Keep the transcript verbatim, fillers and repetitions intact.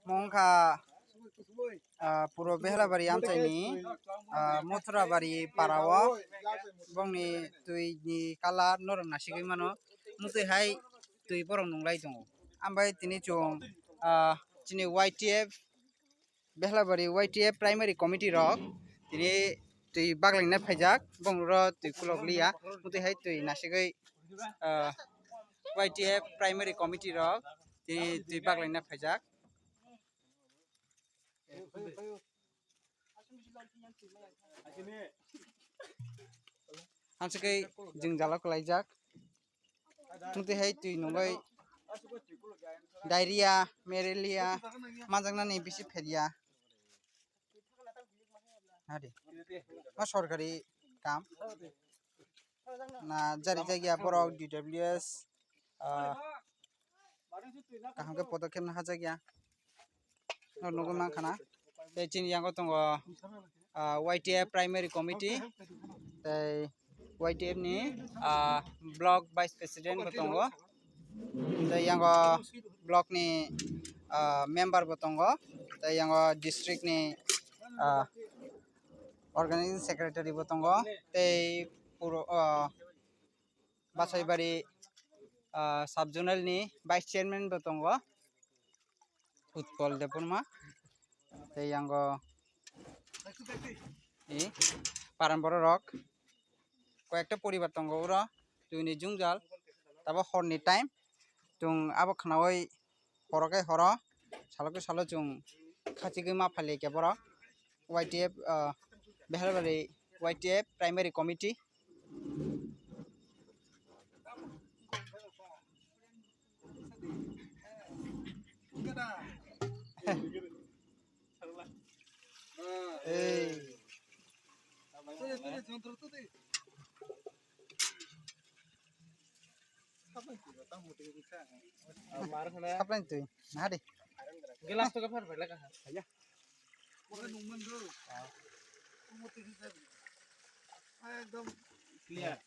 Mongkha, ah, puro Behlabari amchaini, ah, Mothurabari parao bongni twi ni colour norok nasigwi mano. Mutwi hai twi borok nunglai tongo. Ambai tini chwng, ah, chini Y T F Behlabari Y T F primary committee rok tini twi baglaina phaijak, bongno twi kulok liya, mutwi hai twi nasigwi, ah, Y T F primary committee rok tini twi baglaina phaijak. Hamsakhe jwngjalo kwlaijak. Mutwi hai twi nungwi diarrhea, malaria manjaknani bisi pheria. Hadi. Ma sorkari kam. Na jari jagya borok D W S, ah, kaham khe podokhep no hajakya. Nukgwi mankha na. Tei chini yango tongo, ah, Y T F primary committee, tei Y T F ni, ah, block vice president bo tongo, tei yango block ni, ah, member bo tongo, tei yango district ni, ah, organizing secretary bo tongo, tei puro, ah, Basaibari, ah, sub zonal ni vice chairman bo tongo, Utpol Debbarma, tei yango i paran borok rok koyekta poribar tongo oro, twi ni jwngjal, tabok hor ni time, chwng abo khnaui horo khe horo, salo khe salo chwng khachigwi ma phailai khe borok. Y T F, ah, Behlabari Y T F primary committee. Ei. Saplai twi, nahadi. Gelas to gafar bela kaha. Ekdom clear.